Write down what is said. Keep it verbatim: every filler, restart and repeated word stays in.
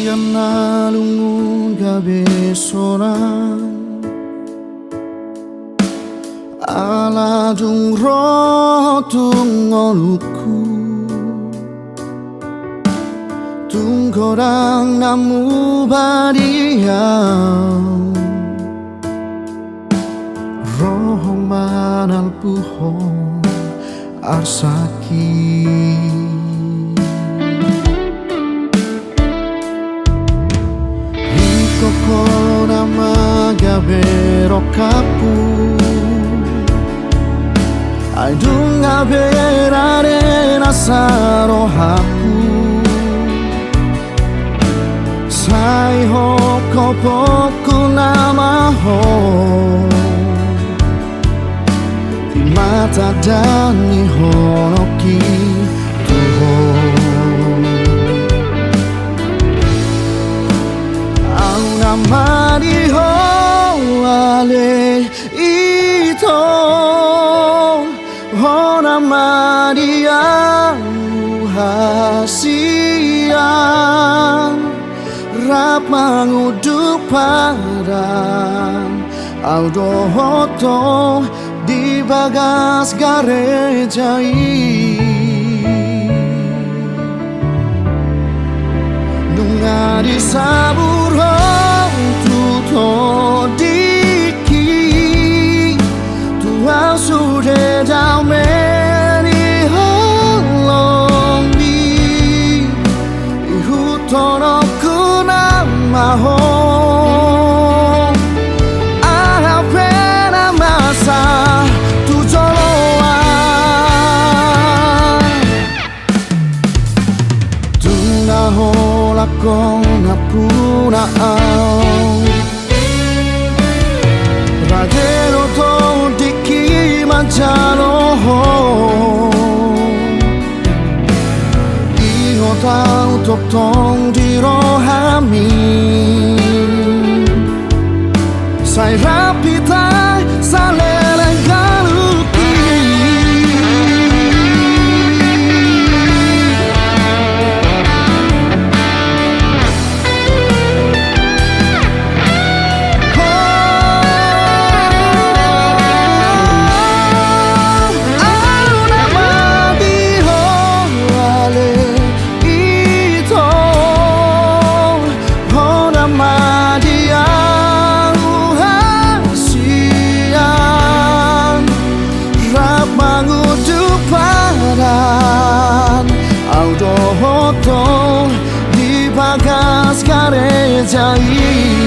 Na lungun gabe sonang ala dung ro tu ngolungku. Tung godang na muba di au, ro ho manalpuhon arsaki. Ingkon ho nama gabe rongkapku, ai dung gabe rade nasa rohangku. Sai hongkopongku nama ho di mata dan ni honongki tu ho. Au nama di ho ale ito, ho nama di au hasian, rap manguduk padan au dohot ho di bagas gareja i. Nunga disabur ho tu tondingki, tu au sude dame ni holongmi. Ihuthononku nama ho aha pe na masa tu joloan. Tung na holan ho nampuna au, rade do tondingki manjalo ho. Ingot au tongtong di rohami, sai rap hita saleleng ganup i. Ho, au nama di ho ale ito, ho nama di au hasian, rap manguduk padan au dohot ho di bagas gareja i.